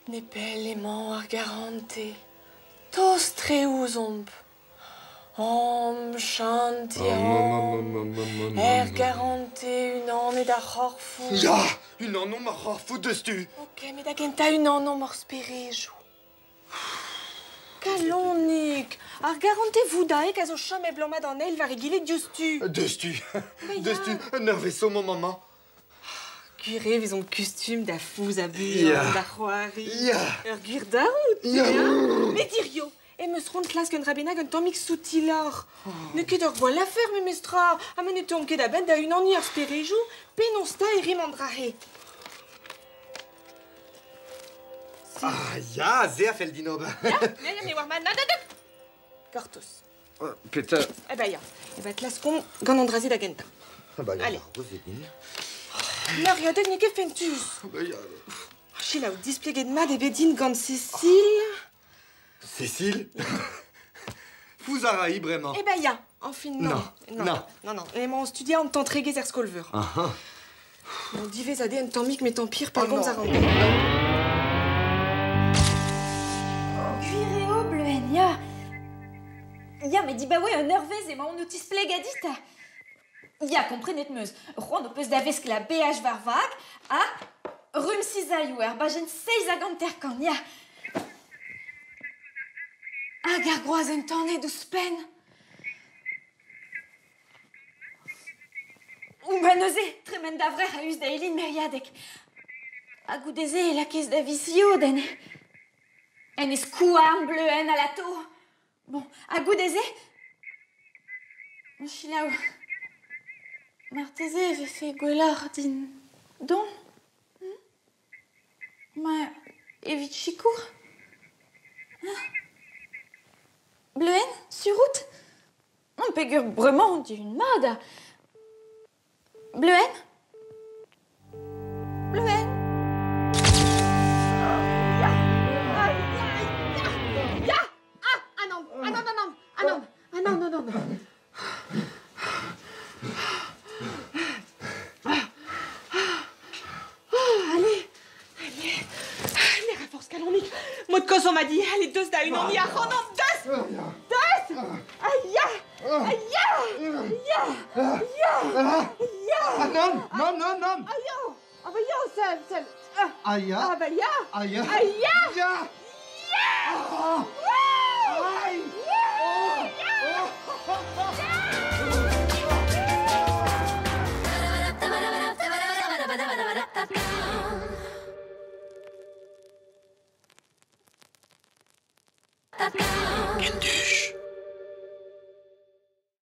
Nepell emañ ar garante. Tost-tre ouzhomp. Am chanteomp er garante unanet ar c'horfoù. Ya, unanomp ar c'horfoù deus-tu. Ok, met da gentañ unanomp hor sperejoù. Kalonig, ar garante voudaek a zo chom hep lammat an eil war egile diouzhtu. Deus-tu, deus-tu, un eurvezh zo mañ mañ. Gwir eo e vezomp kustum da fouzhañ buan, da c'hoari. Ur gwir darvoud, Met hirio, em eus c'hoant klask un dra bennak un tammig soutiloc'h. N'eo ket ur gwall afer memestra, ha ma ne teuomp ket a-benn da unaniñ ar sperejoù, penaos 'ta e rimp an dra-se? Ah ya, se a fell din ober. Ya, ya, ya, me oar mat. Na, na, na. Gortoz. Petra? Eh ben ya, eh ben klaskomp gant an dra-se da gentañ. Ah bah, Allez. din. Meuriadeg n'eo ket fentus. Bah ya. Selaou, displeget mat eo bet din gant Cécile. Cécile? Fouz a ra hi bremañ. Eh ben ya, enfin non. Non, non. Non, non, emañ o studiañ an tantregezh er skol-veur. Ah Bon, diwezhat eo un tammig, met tant pire, pa Oh, gomz non. a ran. Gwir eo, Bleuenn, ya. Ya, met dibaoe un eurvezh emaon o tisplegañ dit. Ya, komprenet 'm eus. C'hoant ho peus da vesklañ beaj war vag ha rumm sizailhoù er bajenn 57, ya. Hag ar groaz entanet ouzhpenn. Ba neuze, tremen da vrec'h a-us da Elin Meriadeg. Ha goude-se e lakaez da viz en en e skouarn bleuenn alato. Bon, ha goude-se... Selaou. Marteze e vefe gwelloc'h din dont hmm? Ma evit sikour Hein? Bleuenn, sur out? Non, peger bremañ on dihun mat ha... Bleuenn? Bleuenn? Ya! Ah, ya, ya! Ya! Ah, ah non, ah non, non, non, ah non, ah non, non, non, non. Oh, allez, allez, ne ra forzh kalonig. Mod kozh on m'a dit, allez, deus da unaniñ ac'hanomp, deus! Deus! Ah ya! Ah ya! Ya! Ya! Ya! Ah non, non, non, non. Ah ya! Ah bah ya, sell, sell. Ah, Ah ya, ah bah ya! ah ya. Ah ya! Ya! Ah! Aïe! Oh! Kenduj.